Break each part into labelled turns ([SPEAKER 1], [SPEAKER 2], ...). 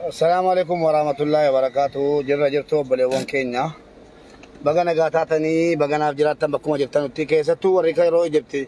[SPEAKER 1] Assalaamu alaikum warahmatullahi wabarakatuh. Jirra jirtu obboleewwan keenya. Baga nagaa taatanii baga naaf jiraattan bakkuma jirtanutti keessattuu warri yeroo Ijipti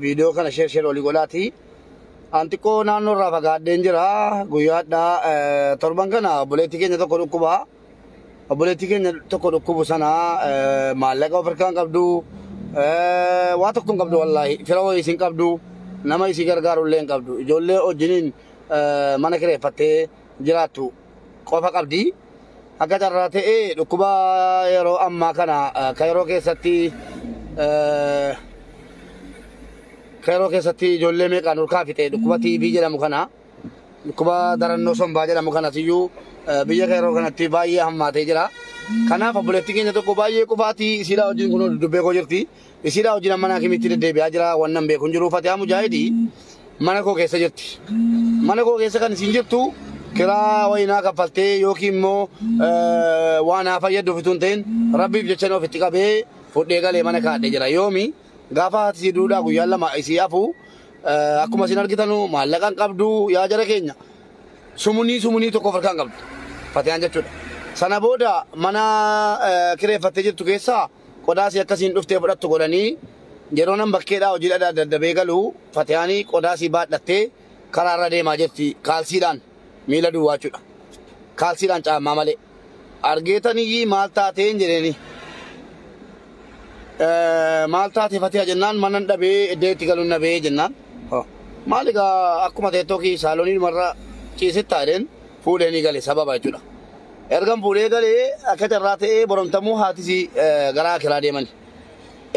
[SPEAKER 1] viidiyoo kana share share olii godhaati. An xiqqoo naannoo irraa fagaadheen jira. Guyyaadhaa torban kana obboleettii keenya tokko dhukkuba. Obboleettii keenya tokko dhukkubu sana maallaqa of harkaa hin qabdu. Waa tokko hin qabdu wallaahi. Fira wayii hin qabdu. Nama isii gargaaru illee hin qabdu. Ijoollee wajjiniin mana kireeffattee jiraattu qofa qabdi. Akka carraa ta'ee dhukkuba yeroo ammaa kana Kaayiroo keessatti Kaayiroo keessatti ijoollee meeqaan urkaa fixe dhukkuba TB jedhamu kana dhukkuba darannoo sombaa jedhamu kanatiyyuu biyya Kaayiroo kanatti baay'ee hammaatee jira. Kanaaf obboleettii keenya tokko baay'ee qufaatii isiidhaa wajjin kun duddubbee koo jirti. Isiidhaa wajjin mana hakimiitti deddeebi'aa jira. Wannan beeku hin jiru. Fatihaa Mujaahidii mana koo keessa jirti. Mana koo keessa kan isin jirtu kiraa wayinaa kaffaltee yookiin immoo waan haa fayyadduuf utuu hin ta'in rabbiif jecha ofitti qabee fudhee galee mana kaadhee jira. Yoomi gaafa haati isii duudhaa guyyaan lama isii hafu akkuma isin argitanu maallaqa hin qabdu yaa jara keenya. Sumunii sumunii tokko of harkaa hin qabdu. Fatiyaan jechuudha. Sana booda mana kireeffattee jirtu keessaa qodaa isii akkasiin dhuftee fudhattu godhanii yeroo nan bakkeedhaa hojii dhadhaa daddabee galu Fatiyaanii qodaa isii baadhattee karaarra deemaa jirti kaalsiidhaan miila duwwaa jechuudha. Kaalsiidhaan caammaa malee. Argeetaniyyii maal taateen jedheeni. Maal taate Fatiyaa jennaan manan dhabee iddoo itti galuun dhabee jennaan. Maal egaa akkuma teettookii saalonii dhumarra ciisittaa jedheen fuudhee ni gale sababa jechuudha. Ergan fuudhee galee akka carraa ta'ee boromtamuu haatisii gara akiraa deemani.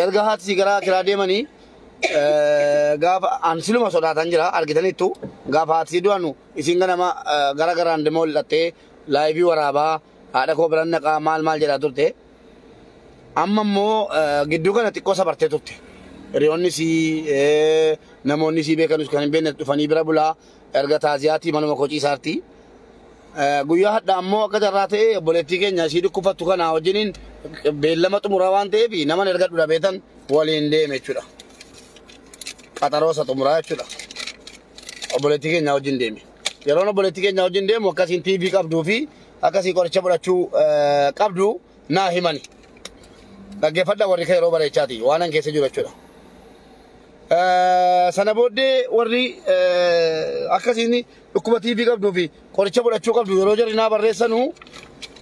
[SPEAKER 1] Erga haatisii gara akiraa deemanii gaafa an siluma sodaatan jira argitaniittu gaafa haatisii du'anu isiin ganama gara garaan demoo hidhattee laayivii waraabaa haadha koo biran naqaa maal maal jedhaa turte. Amma immoo gidduu kana xiqqoo sabartee turte. Hiriyoonni sii namoonni sii beekanus kan hin beekne dhufanii bira bulaa erga taaziyaatii manuma koo ciisaarti. Guyyaa hadhaa ammoo akka carraa ta'e obboleettii keenya ishii dhukkufattu kana wajjiniin beellama xumuraa waan ta'eef naman erga dhabeetan waliin deeme jechuudha. Qaxaroo isa xumuraa jechuudha. Obboleettii keenya wajjin deeme. Yeroon obboleettii keenya wajjin deemu akkasiin TV qabduu fi akkasii qoricha fudhachuu qabdu naa himani. Dhaggeeffadha warri yeroo bareechaati waan an keessa jiru jechuudha. Sana booddee warri akkasiin dhukkuba TV qabduu fi qoricha fudhachuu qabdu yeroo jarri naa barreessanu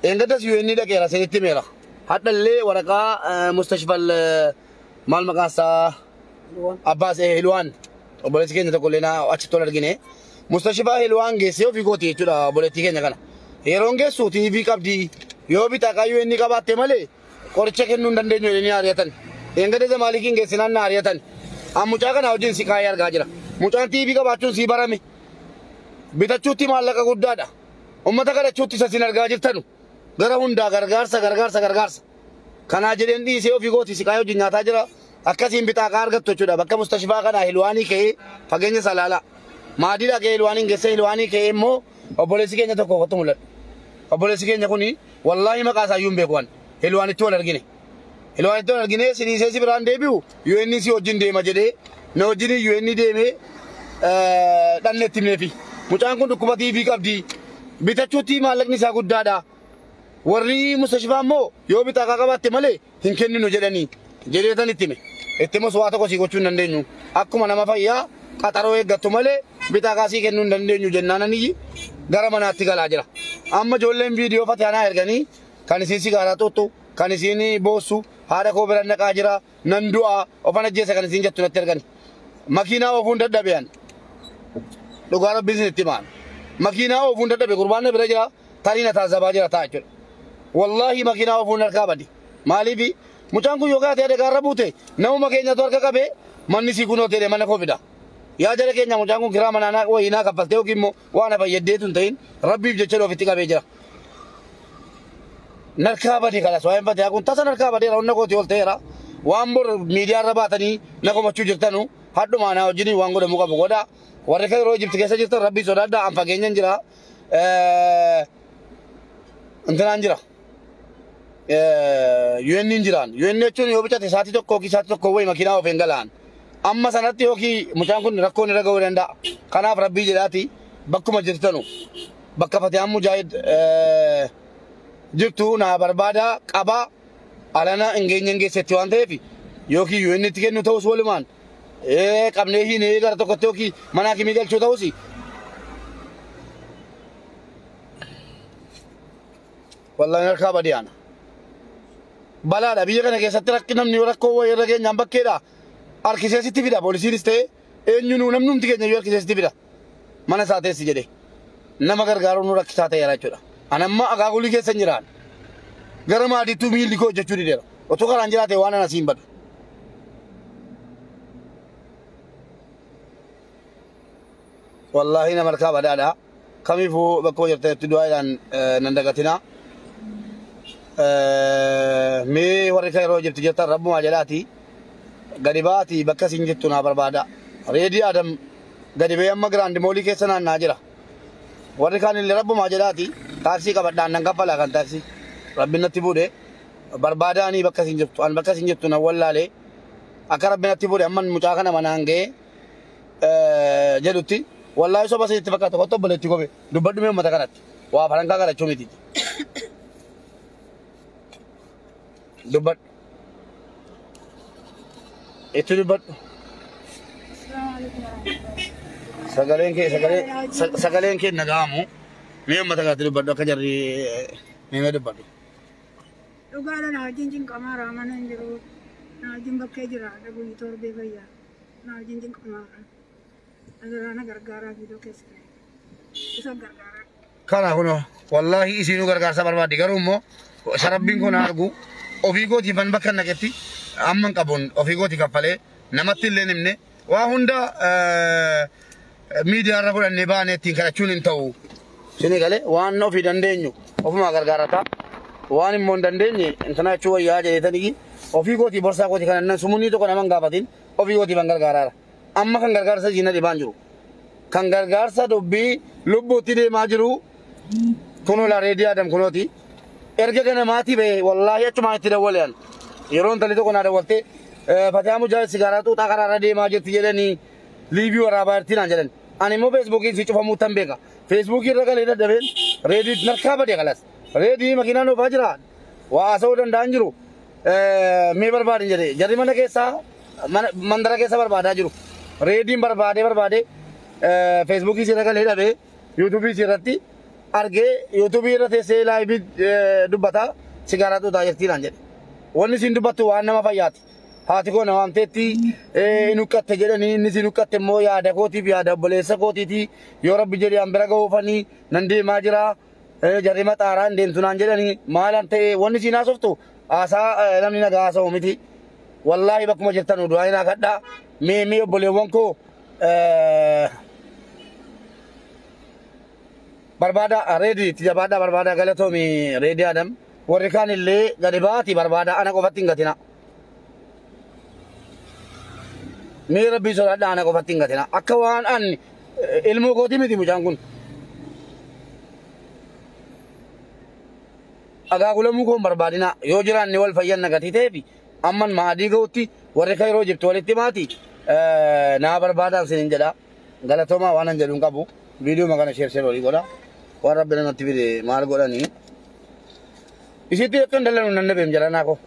[SPEAKER 1] eengaddas UN dhaqeera sanitti himeera. Hadhallee waraqaa mustashfal maal maqaan isaa Abbaas Hilwaan obboleessi keenya tokko illee naa achitti ol argine. Mustashfaa Hilwaan geessee ofii kooti jechuudha obboleettii keenya kana. Yeroon geessu TV qabdi yoo bitaa UN qabaatte malee qoricha kennuu hin dandeenyu jedhanii ari'atan. Eengadda Zamaalikiin geessinaan na ari'atan. An mucaa kana wajjin si kaayee argaa jira. Mucaan TV qabaachuun sii barame. Bitachuutti maallaqa guddaadha. Uummata kadhachuutti isa sin argaa jirtanu. Gara hundaa gargaarsa gargaarsa gargaarsa. Kanaa jedheen dhiisee ofii kooti si kaayee wajjin nyaataa jira. Akkasiin bitaaqaa argattu jechuudha. Bakka mustashfaa kanaa Hilwaanii ka'ee fageenya salaalaa. Maadii dhaqee Hilwaaniin geessee Hilwaanii ka'ee immoo obboleessi keenya tokko kottu mul'atu. Obboleessi keenya kuni wallaahi maqaa isaa iyyuu hin beeku ani. Hilwaanitti wal argine. Hilwaanitti wal argine si dhiisee si biraan deebi'u UN si wajjin deema jedhee na wajjin UN deemee dhanne itti himneefi. Mucaan kun dhukkuba TV qabdi. Bitachuutti maallaqni isaa guddaadha. Warri mustashfaa immoo yoo bitaaqaa qabaatte malee hin kenninu jedhanii jedheetan itti hime. Itti himus waa tokko sii gochuu hin dandeenyu. Akkuma nama fayyaa qaxaroo eeggattu malee bitaaqaa sii kennuu hin dandeenyu jennaan aniyyi gara manaatti galaa jira. Amma ijoolleen viidiyoo Fatiyaanaa erganii kan isiin sigaaraa xuuxxu, kan isiin boossu, haadha koo biran naqaa jira, nan du'a, ofan ajjeesa kan isiin jettu natti ergani. Makiinaa oofuun dadhabe ani. Dhugaa rabbiin isin itti himaan. Makiinaa oofuun dadhabe gurbaan na bira jira, tarii na taazabaa jira ta'a jechuudha. Wallaahi makiinaa oofuun harkaa badi. Maaliif mucaan kun yoo gaatee adeegaa irra buute namuma keenyatu harka qabee manni sii kunoo ta'e mana koo fida. Yaa jara keenya mucaan kun kiraa manaa wayinaa kaffaltee yookiin immoo waan na fayyaddeetu hin ta'in rabbiif jecha ofitti qabee jira. Narkaa badee kalas waa'een Fatiyaa kun tasa narkaa badeera onna kooti ol ta'eera. Waan bor miidiyaa irra baatanii na komachuu jirtanu hadhumaa naa wajjin waan godhamuu qabu godha. Warri kan yeroo Ijipti keessa jirtan rabbii sodaadhaa an fageenyan jira. Intinaan jira. UN hin jiraan. UN jechuun yoo bitate sa'aatii tokko yookiin sa'aatii tokko wayi makiinaa of hin galaan. Amma sanatti yookiin mucaan kun rakkoon irra ga'uu danda'a. Kanaaf rabbii jedhaati bakkuma jirtanu bakka Fatiyaan Mujaahid jirtu naa barbaada qabaa alana hin geenye hin geessetti waan ta'eef yookiin yoo inni itti kennu ta'us walumaan qabnee hiinee gara tokkotti yookiin mana hakimii galchuu ta'us wallahi harkaa badiyaana. Balaadha biyya kana keessatti rakki namni rakkoo wayii irra geenyaan bakkeedha. Harkisee sitti fida poolisiinis ta'e eenyunuu namnumti keenya iyyuu harkisee sitti fida. Mana isaa teessi jedhe nama gargaaruun nu rakkisaa ta'eera jechuudha. Ani amma akaakuu keessa hin jiraan. Gara maatiittuu miilli koo hojjechuu dideera. Otoo karaan jiraate waan ana siin badu. Wallaahi nama harkaa badaadha. Kamiifuu bakka jirtanitti du'aadhaan nan dagatinaa. Mee warri kan yeroo jirtu jirtan rabbumaa jedhaati. Gadi baatii bakka isin jirtu naa barbaada. Reedii Adam gadi ba'ee amma giraandi moolii keessa naannaa jira. Warri kaan illee rabbumaa jedhaati. Taaksii qabadhaan nan kaffalaa kan taaksii. Rabbi natti fuudhee barbaadaanii bakka isin jirtu. An bakka isin jirtu nan wallaalee akka rabbi natti fuudhe amma mucaa kana manaan ga'ee jedhutti wallaahi soba isinitti fakkaata kottu obboleetti kobe dubbadhu mee uummata kanatti. Waa farankaa kadhachuu miti. Dubbadhu. Itti dubbadhu. Sagaleen kee sagaleen kee nagaamu. Mee uummata kanatti dubbadhu akka jarri mee dubbadhu.
[SPEAKER 2] Dhugaadha na wajjin cinqamaara mana hin jiru. Na wajjin bakkee jira guyyi torbee fayyaa. Na wajjin cinqamaara. Asirraa na gargaaraa viidiyoo keessa. Isa gargaaraa.
[SPEAKER 1] Kana kunoo wallaahi isinuu gargaarsa barbaaddi garuu immoo sharabbiin kun argu ofii kootiifan bakka naqetti amma hin qabuun ofii kootii kaffalee namatti illee himne waa hunda miidiyaa irra fudhannee baanee ittiin kadhachuun hin ta'u. Isinii galee waan ofii dandeenyu ofumaa gargaarata. Waan immoo hin dandeenye intana jechuu wayyaa jedheetanii ofii kootii borsaa kootii kana nan sumunii tokko nama hin gaafatin ofii kootiifan gargaaraara. Amma kan gargaarsa isiin dhibaan jiru. Kan gargaarsa dubbii lubbuutti deemaa jiru kunoo la Reedii Adam kunooti. Erga ganamaatii ba'e wallaahi achumaan itti dawwalean. Yeroo intalli tokko naa dawwalte Fatiyaa Mujaahid sigaaraa xuuxaa karaarra deemaa jirti jedhanii liivii waraabaa jirti naan jedhan. Ani immoo feesbuukiin si cufamuu tan beeka. Feesbuukii irra galee dadhabeen reedii narkaa badee kalas. Reedii makiinaan oofaa jira. Waa haasa'uu danda'an jiru. Mee barbaadin jedhee jarri mana keessaa mandara keessa barbaadaa jiru. Reediin barbaadee barbaadee feesbuukii irra galee dhabee yuutuubii irratti argee yuutuubii irra teessee laayivii dubbataa sigaaraa xuuxaa jirti naan jedhe. Wanni isin dubbattu waan nama fayyaati. Haati koo na waamteetti hin huqqatte jedhanii inni isin huqqatte immoo yaada kootiif yaada obboleessa kootiiti yoo rabbi jedhee an bira ga'uufanii nan deemaa jira. Jarri maxaaraa hin deemtu naan jedhanii maalan ta'e wanni isin haasoftu haasaa namni nagaa haasa'u miti. Wallaahi bakkuma jirtan du'aa hin kadhaa. Mee mee obboleewwan koo barbaada reedii itti jabaadhaa barbaada galatoomi Reedii Adam. Warri kaan illee gadi baati barbaada ana qofatti hin gatina. Mee rabbii sodaadhaa ana qofatti hin gatina. Akka waan an ilmoo kootii miti mucaan kun. Agaagulamuu koo hin barbaadina. Yoo jiraanne wal fayyanna gatii ta'eefi amman maadii ga'utti warri kan yeroo jirtu walitti maati naa barbaadaan sinin jedha. Galatoomaa waan an jedhu hin qabu. Viidiyoo kana sheer sheer walii godha. Waan rabbi namatti fide maal godhanii. Isitti akka hin dallanu nan dhabeem jala naa koo.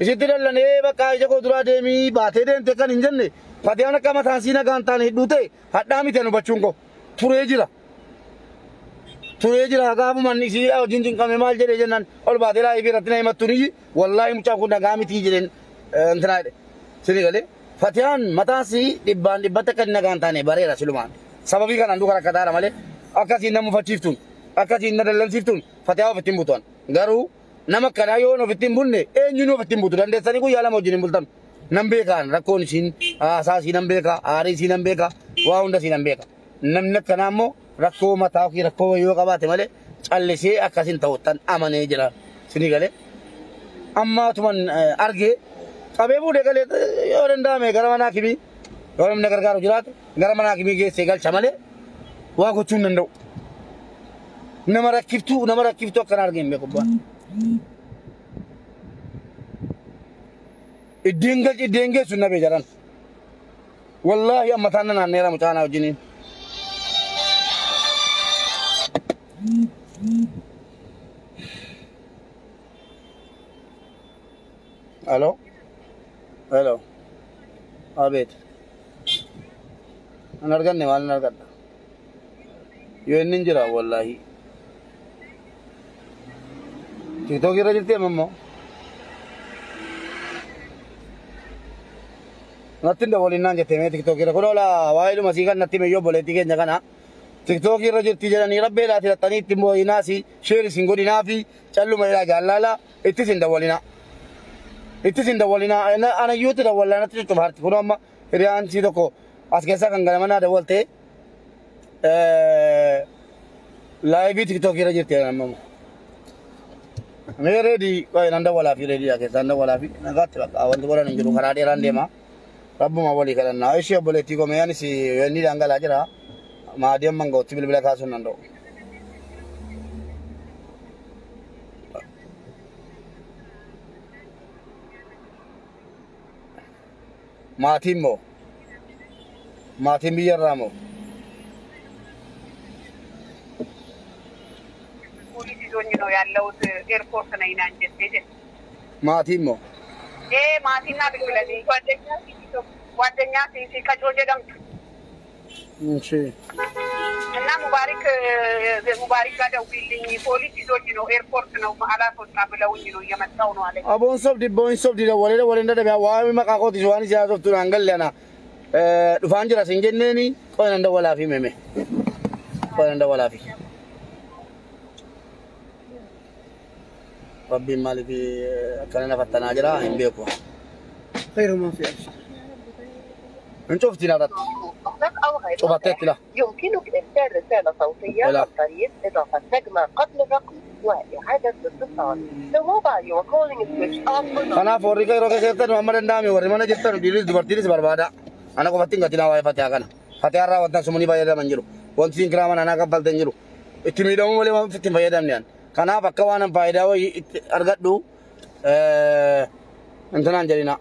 [SPEAKER 1] Isitti dallanee bakka ija koo duraa deemii baatee deemte kan hin jenne Fatiyaan akka mataan sii nagaan taane hidhuu ta'e hadhaa miti anu hubachuun koo turee jira. Turee jira gaafumaan isii wajjin cinqame maal jedhee jennaan ol baatee laayifii irratti na himattu ni wallaahi mucaan kun nagaa miti jedheen intinaa jedhe. Sini galee Fatiyaan mataan sii dhibbaan dhibbatti akka nagaan taane bareera silumaan. Sababii kanaan duuka rakkataadha malee akkasiin na mufachiiftuun akkasiin na dallansiiftuun Fatiyaa ofitti hin butuan. Garuu nama akkanaa yoo ofitti hin bunne eenyuun ofitti hin butu dandeessanii guyyaa lama wajjin hin bultan. Nan beekaan rakkoon isiin haasaa isii nan beeka aarii isii nan beeka waa hunda isii nan beeka. Namni akkanaa immoo rakkoo mataa ofii rakkoo yoo qabaate malee callisee akkasiin ta'u tan amanee jira. Sinii galee amma atuman argee qabee fuudhee galee yoo danda'ame gara mana hakimii yoo namni gargaaru jiraate gara mana hakimii geessee galcha malee waa gochuu hin danda'u. Nama rakkiftuu akkana argee hin beeku bu'aan. Iddeen galchi iddeen geessu nabee jaran. Wallaahi amma taana naanneera mucaanaa wajjiniin. Alo? Hello. Abeet. An arganne maal hin argadha. Yoo inni hin jira wallaahi. Tiktookii irra jirti amma immoo. Natti hin dawwalinnaan jettee mee tiktookii irra kun oola waa'ee dhuma sii kan natti meeyyoo obboleettii keenya kana. Tiktookii irra jirti jedhanii rabbeedhaati hidhattanii ittiin boo'inaasi sheeris hin godhinaa fi calluma jedhaa jaallala ittis hin dawwalinaa. Ittis hin dawwalinaa anayyuutti dawwallaa natti cuccufa harti kun amma hiriyaan sii tokko as keessaa kan ganama naa dawwaltee laayivii tiktookii irra jirti jedhan amma. Mee reedii qo'ee nan dawwalaa fi reediidha keessaa nan dawwalaa fi nagaatti bakka wanti godhan hin jiru karaa dheeraan deema. Rabbuma walii kadhannaa. Ishee obboleettii koo mee anis inni dhangalaa jira. Maadii amma ga'utti bilbila kaasuu hin danda'u. Maatiin moo? Maatiin biyyarraa moo?
[SPEAKER 3] ፖሊስ ይዞኝ ነው ያለሁት ኤርፖርት ነኝ ና እንጀቴ ጀ
[SPEAKER 1] Maatiin moo?
[SPEAKER 3] maatiin naa bilbilanii ጓደኛ ሲሲ ቀጮ jedhamtu
[SPEAKER 1] Ishee.
[SPEAKER 3] እና ሙባሪክ ሙባሪክ ጋር ደውዪልኝ ፖሊስ ይዞኝ ነው ኤርፖርት ነው አላስወጣ ብለውኝ ነው እየመጣሁ ነው አለኝ።
[SPEAKER 1] Aboon sobdi boon sobdi dawwalee dawwalee hin dadhabe waa'ee maqaa kootis waan isin haasoftu naan galle ana dhufaan jira sin jenneeni qo'ee nan dawwalaa fi meme qo'ee nan dawwalaa fi. Rabbiin maaliif akkana na fattanaa jira hin beeku.
[SPEAKER 2] خير ما في أبشر.
[SPEAKER 1] Hin cufti narratti.
[SPEAKER 4] أو غير
[SPEAKER 1] Cufatteetti la.
[SPEAKER 4] يمكنك إرسال رسالة صوتية
[SPEAKER 1] لا.
[SPEAKER 4] عن طريق إضافة نجمة قبل الرقم وإعادة الاتصال. The mobile you are calling is switched off or not.
[SPEAKER 1] Kanaaf warri yeroo keessa jirtan amma danda'ame warri mana jirtan dhiirris dubartiinis barbaada. Ana qofatti hin gatinaa waa'ee fatihaa kana. Fatihaa irraa wanta sumanii fayyadaman jiru. Wanti siin kiraa mana anaa kaffaltan jiru. Itti miidhamuu malee waan itti hin fayyadamne an. Kanaaf akka waan an faayidaa wayii itti argadhu intinaan jedhina.